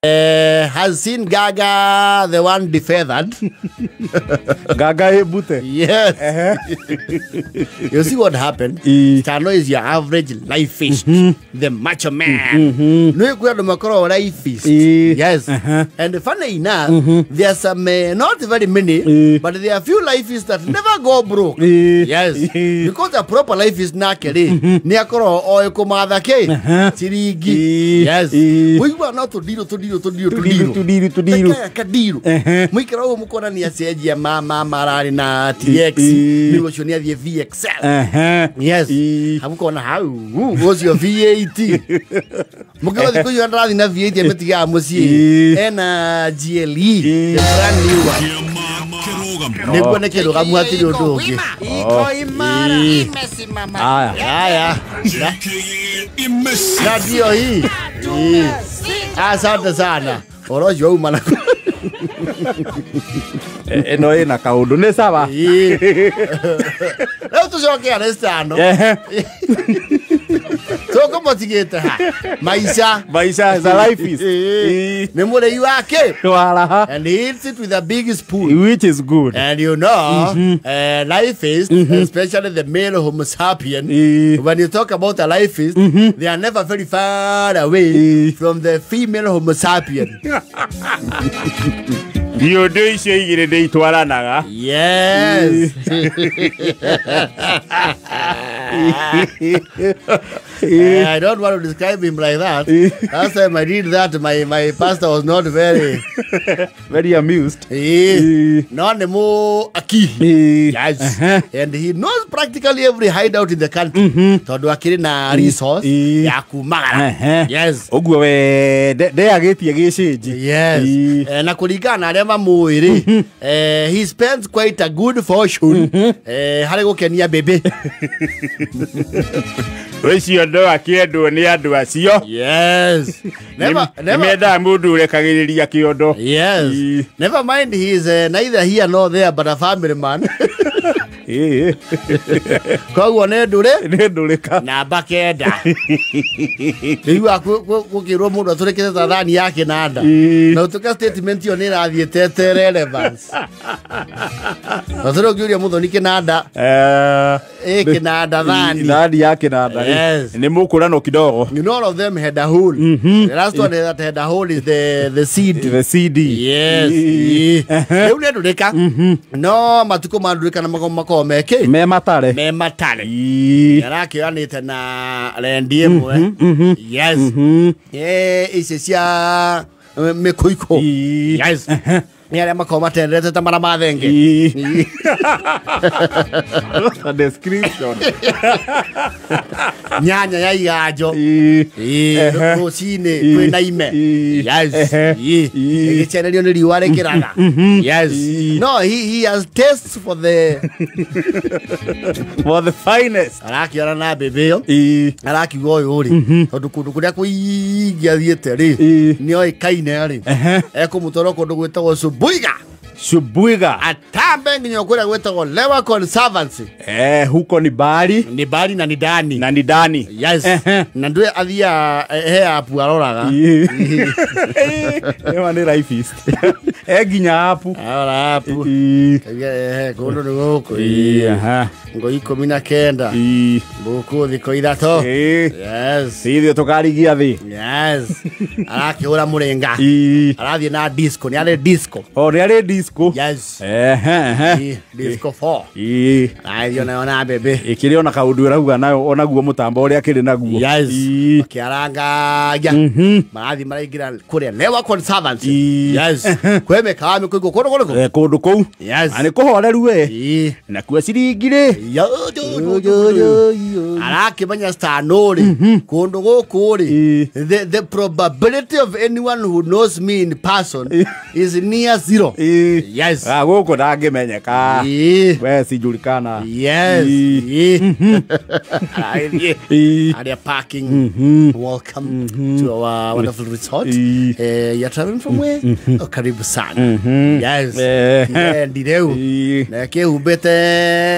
Has seen Gaga the one defeathered. Gaga ebute. Yes. You see what happened? Tano is your average lifeist, the macho man. No you makoro lifeist. Yes. And funny enough, there are some not very many, but there are few lifeists that never go broke. Yes. Because a proper lifeist nakere ni akoro oe kumatha ke ciringi. Yes. We were not to deal to deal to deal to deal to deal to deal kadiru mwikira uguo mukona ni acenjia mama marari na TX ni ucio ni athie VXL. Yes. Hamukona hau ucio V8 mukira thiku iyo ndarathi na V8 ametigaga mucii ena GLE the brand new one niguo nä kä rå gamu hatirä å ndå å ngä. Aya na ndio hii. Asante sana. Orojo auma na eno ina kaundu ni sawa. Rĩu tũcoke arestano. Tũkũmũtigĩte ha maica maica is a life is nĩ mũrĩi wake wala, and he eats it with a big spoon, which is good. And you know, life is, especially the male homo sapien, when you talk about a life is, they are never very far away from the female homo sapien. Iũndũ icio igĩrĩ nĩ itwaranaga. Yes. I don't want to describe him like that. Last time I did that, my pastor was not very very amused. No nemo akihi. Yes. And he knows practically every hideout in the country. Tondu akiri na resource ya kumagara. Yes. Uguo we ndeagĩtie gĩcĩnji. Yes. Na kũringana na arĩa mamũĩ rĩ, he spends quite a good fortune harĩ gũkenia bebe. Ũcio ndo akĩendwo nĩ andũ acio. Yes. Never nĩmendaga mũndũ ũrekagĩrĩria kĩondo. Yes. Never mind, he is neither here nor there but a family man. Koguo nĩ ndũrĩ nĩ ndũrĩka namba 9. Rĩu gũkĩrwo mũndũ atũrĩkĩte ta thani ya kĩnanda na ũtuĩka statement ĩyo nĩ ĩrathiĩ tete relevance. Na tũrĩ ũngĩũria mũthoni kĩnanda ĩ kĩnanda thani thani ya kĩnanda. Yes. Nĩ mũkũrano kidogo. You know, all of them had a hole. The last one that had a hole is the CD. The CD. Yes. Rĩu nĩ ndũrĩka no matukũ ma ndũrĩka na makorwo meke me matare me matare arakĩoyanĩte na rendi ĩmwe. Yes. Ici cia mĩkũikũ. Yes. Nĩ arĩa makorwo matendete ta mara ma thenge. A description. Nyanya ya iganjo rũcinĩ kwĩna ime. Yes. Ĩgĩcererio nĩ riũa rĩkĩraga. Yes. No, he has tastes for the for the finest. Arakĩona na mbĩmbĩ ĩyo arakiuga ũyũ rĩ tondũ kũndũ kũrĩa kũingĩ athiĩte rĩ nĩ oĩkaine rĩ ekũmũtwara kũndũ gwĩtagwo Subuiga. Subuiga atambe nginya kũrĩa gwĩtagwo Lewa Conservancy. Huko ni bari ni bari na ni dani na ni dani. Yes. Na ndwe athia he apu aroraga. Ewa ni lifeist. Nginya apu arora apu kũndũ nĩ gũkũ ngo 19 mbũkũ thikũ 3. Yes. Ithuĩ tũkarigia thĩ. Yes. Arakĩhũra mũrĩnga arathiĩ na disco nĩ arĩ disco. O nĩ arĩ disco. Yes. Disco 4. Aithio nayo na bebe ĩkĩrĩ ona kaũndũ ĩrauga nayo onaguo mũtambo ũrĩa akĩrĩ naguo. Yes. Makĩarangagia marathiĩ maraingĩra kũrĩa Lewa Conservancy. Yes. Kwĩ mĩkawa mĩkũikũ kũndũ kũrĩkũ kũndũ kũu. Yes. Na nĩ kũhoreru we na kuo ciringi rĩ arakĩmenya stano rĩ kũndũ gũkũ rĩ the probability of anyone who knows me in person is near zero. Yes. Gũkũ ndangĩmenyeka we sijulikana. Yes. Arĩa parking. Welcome to our wonderful resort. You're traveling from where? Oh, karibu sana. Yes. Ndireu na kĩhumbĩte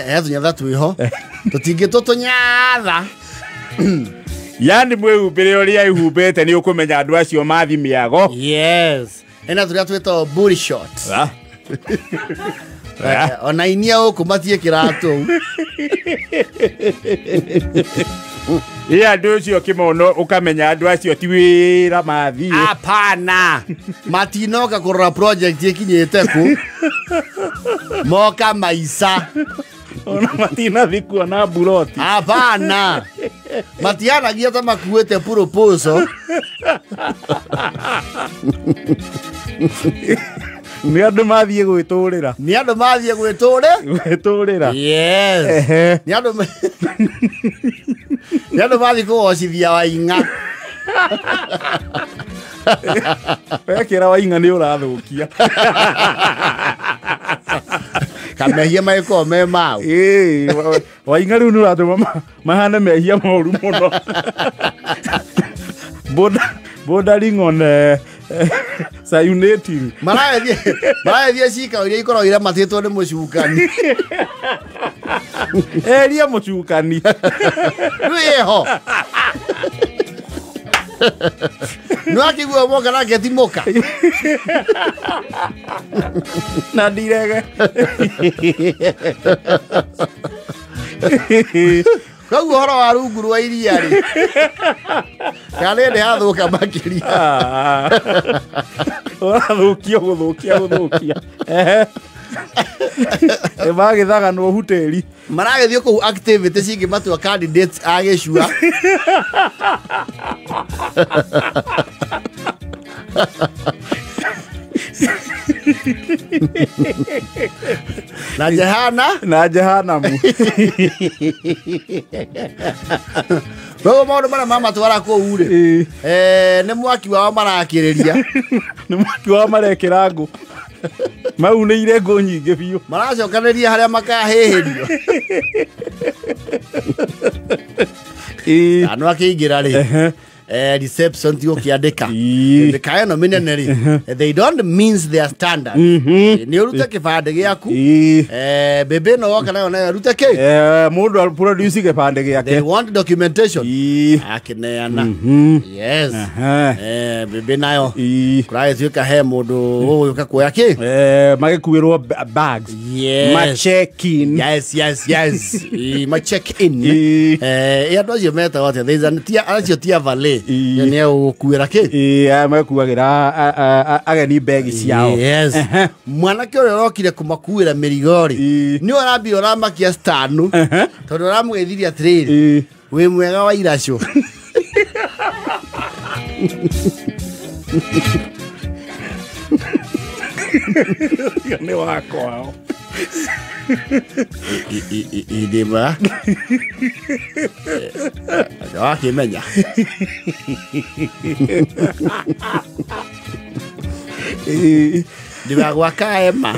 he tũnyatha twĩho tũtingĩtwo tũnyatha. Yani mwĩhumbĩre ũrĩa ihumbĩte nĩ ũkũmenya andũ acio mathi mĩago. Yes, ena tũrĩa twĩtagwo booty shorts. Ona inia gũkũ matiĩkĩraga tũu. Ĩ andũ ũcio ũkĩmona ũkamenya andũ acio ti wĩra mathiĩ. Hapana, matinoka kũrora project ĩkinyĩte kũ, moka maica. Ona matinathi kuona mburoti. Hapana, matianagia ta makuĩte proposal. Nĩ andũ mathiĩ gwĩtũrĩra. Nĩ andũ mathiĩ gwĩtũrĩra. Yes. Nĩ andũ mathiĩ kũgocithia Waing'a. Wekĩra Waing'a nĩ ũrathũkia. Kamehia magĩkorwo me mau. Waing'a rĩu nĩ ũratũma mahane mehia moru mũno. Bordering on sayunating. Marathiĩ cikaro iria ikoragwo iramatĩtwo nĩ mũcukani. Eria mũcukani. Rĩu ĩho. Nĩ wakĩigua moka nake ti mũka. Na ndirege. Koguo ũhoro wa rungu rwa iria rĩ, kana nĩ hathũka makĩria. Ũrathũkia gũthũkia. Magĩthaganwo huteri. Maragĩthiĩ kũu activity cingĩmatua candidates a gĩcua. Na jehana na jehanamu. Koguo maũndũ marĩa mamatwara kũu rĩ, nĩ mwaki wao marakĩrĩria. Nĩ mwaki wao marekĩra ngũ. Maunĩire ngũ nyingĩ biũ. Maracokanĩria harĩa makahĩhĩrio. Andũ akĩingĩra rĩ, reception ti ũkĩandĩka mĩkawa ĩno mĩnene rĩ, they don't means their standard. Nĩ ũrute kĩbandĩ gĩaku, bebe ĩno woka nayo nayo rute kĩ, mũndũ produce kĩbandĩ gĩake. They want documentation. Akĩneana. Yes. Bebe nayo kũragĩtuĩka he mũndũ ũgũgĩũka kuoya kĩ, magĩkuĩrwo bags. Yes. Ma check in. Yes, yes, yes. Ma check in. Andũ acio metagwo atĩa? There is an acio ti a valet. Nĩ ũgũkuĩra kĩ? Makuagĩra ageni begi ciao. Yes. Mwanake ũrĩa ũrokire kũmakuĩra mĩrigo rĩ, nĩ ũrambire ũramakia stanu tondũ ũramũgeithirie atĩrĩrĩ, wĩ mwega wa iracũ. Nĩ wakwao. Indima wakĩmenya. Ndima gwa kaema.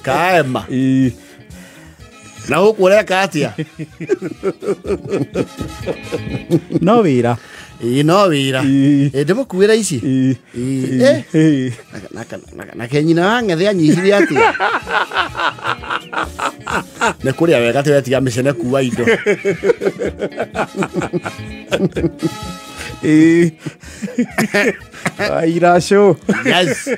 Kaema. Na gũkũ ũreka atĩa? No wĩra. Ĩĩ no wĩra. Ndĩmũkuĩra ici. Nake nyina wa ng'ethe anyihirie atĩa? Nĩ kũrĩa wega tiga mĩcene kuua indo. Iracũ. Yes.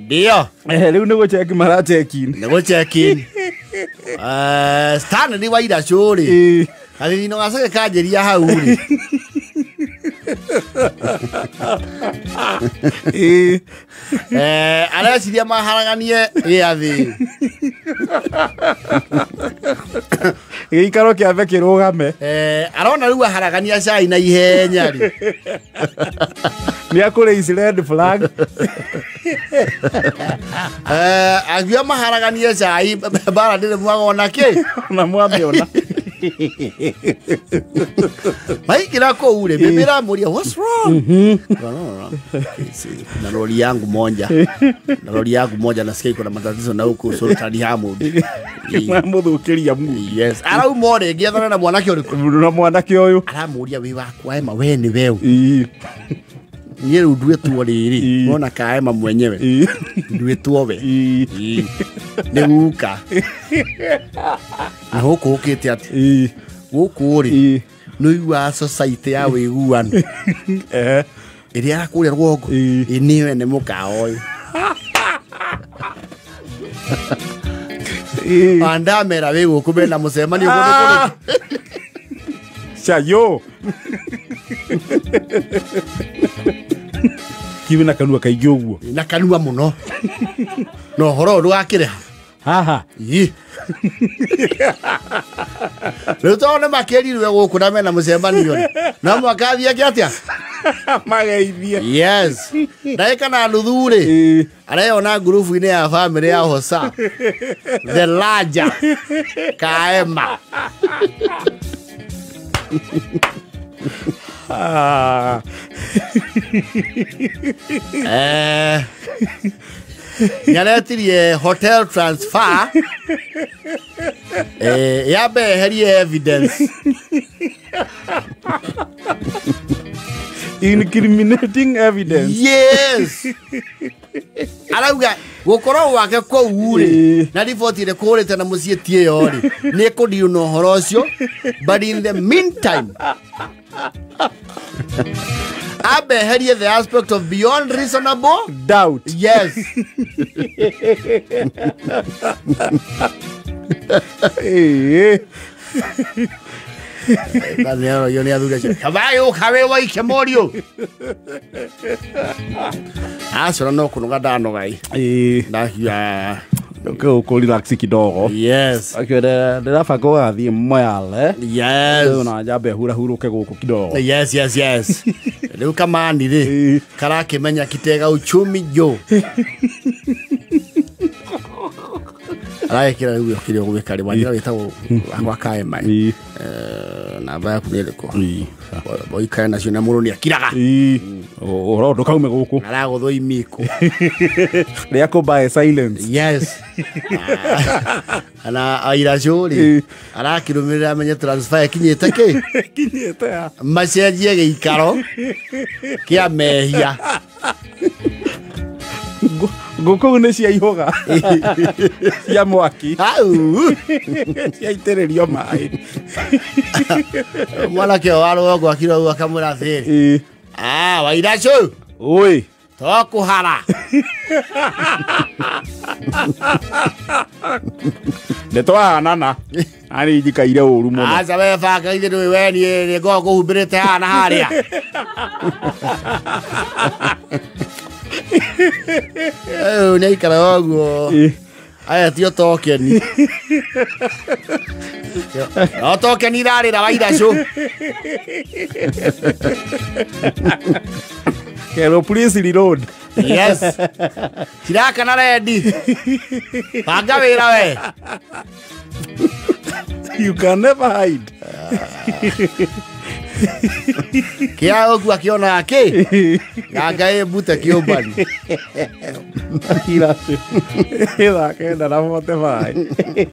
Ndio. Rĩu nĩ gũcheki maracheck-in. Nĩ gũcheck-in. Stanley wa iracũ rĩ, gathithino gaceke kanjĩria hau rĩ. Areciria maharaganie gĩathĩ. Gĩikaro kĩambe kĩrũgame. Arona rĩu aharagania cai na ihenya rĩ. Nĩ akũraise red flag. Akiuga maharaganie cai mbara ndĩrĩ mwagona kĩ? Na mwamĩona. Maikira kũu rĩ, bibi ĩramũria what's wrong? Na lori yangu moja. Na lori yangu moja nasikia iko na matatizo na huku Sultan Hamud. Mwamũthũkĩria mu. Yes. Arauma o rĩngĩ ethana na mwanake ũrĩkũ? Na mwanake ũyũ. Aramũria wĩ wakwa ema we nĩ weũ. Niĩ rĩu nduĩtwo rĩrĩ, wona kaema mwenyewe. Nduĩtwo we. Nĩ guka. Na gũkũ ũkĩte atĩ Ĩĩ. gũkũ rĩ Ĩĩ. nĩ ũiguaga society ya wĩiguano Ehe. ĩrĩa ya kũrĩa rũgongo. Ĩĩ. Ĩ nĩyo ene mũkawa ũyũ. Ĩĩ. Andamera wĩ gũkũ mena mũcemanio kũndũ kũrĩkũ. Cayo. Kiwe na kanua kaingĩ ũguo. Na kanua mũno na ũhoro ũyũ ndũgakĩrĩha. Haha. Ĩ. Rĩu tondũ nĩ makĩrirwe gũkũ na mena mũcemanio rĩ, no mũhaka athiĩ eke atĩa? Mageithie. Yes, ndagĩka na nuthu rĩ, Ĩĩ. areyona ngurubu-inĩ ya bamĩrĩ ya Hosa the larger Kaema. Ah. Nĩaretirie hotel transfer, yambe eherie evidence. Incriminating evidence. Yes, arauga gũkorwo gwake kũu rĩ Ĩĩ. na riboti ĩrĩa kũrĩte na mũciĩ ti ĩyo rĩ, nĩ kũndiru na ũhoro ũcio, but in the meantime ambe eherie the aspect of beyond reasonable doubt. Yes. Ĩĩ. Nĩaroragio nĩ athuri acio kabaĩ ũka wĩ waike mũriũ acora no kũnoga ndanogai. Ĩĩ. Ndahiya. Ũkĩ relax kidogo. Yes. Ndĩrabanga ũgathiĩ Moyale. Yes. Na njambe hurahurũke gũkũ kidogo. Yes, rĩu kamani rĩ Ĩĩ. karakĩmenya kitega uchumi jo aragĩkĩra rĩu kĩrĩa ũgwĩka rĩ wanjĩra wĩtagwo gwa Kaema. Ĩĩ. Namba yaku nĩ ĩrĩkũ? Ĩĩ. Ũikare nacio na mũndũ nĩ akiraga. Ĩĩ. Ũhoro ndũkaume gũkũ. Aragũthwo imiko. Rĩa kũmbae silence. Yes, na airacio rĩ Ĩĩ. arakĩrũmĩrĩra amenye transfer ĩkinyĩte kĩ. Kinyĩte ha? Macenjie gĩikaro kĩa mehia. Ngũkũ nĩ cia ihũga cia mwaki. Au. Ciaitĩrĩrio maĩ. Mwanake ũyũ wa rũgongo akira ũguo akamwĩra atĩrĩrĩ, Ĩĩ. ah, wairacu Ũĩ. tokũhara. Nĩ twahanana ani njikaire ũru mũno. Aca we banga ithe ndũĩ we niĩ nĩ ngoragwo ngũhumbĩrĩte haha na harĩa. Rĩu nĩ aikaraga ũguo. Ĩĩ. Aya tio tokeni, no tokeni irarĩra wairacũ. Kerwo please reload. Yes, cirakana rendi banga wĩra we. You can never hide. Kĩa ũguo akĩonaga kĩ ganga ĩ mbute kĩũmbani. Iracu 9:45.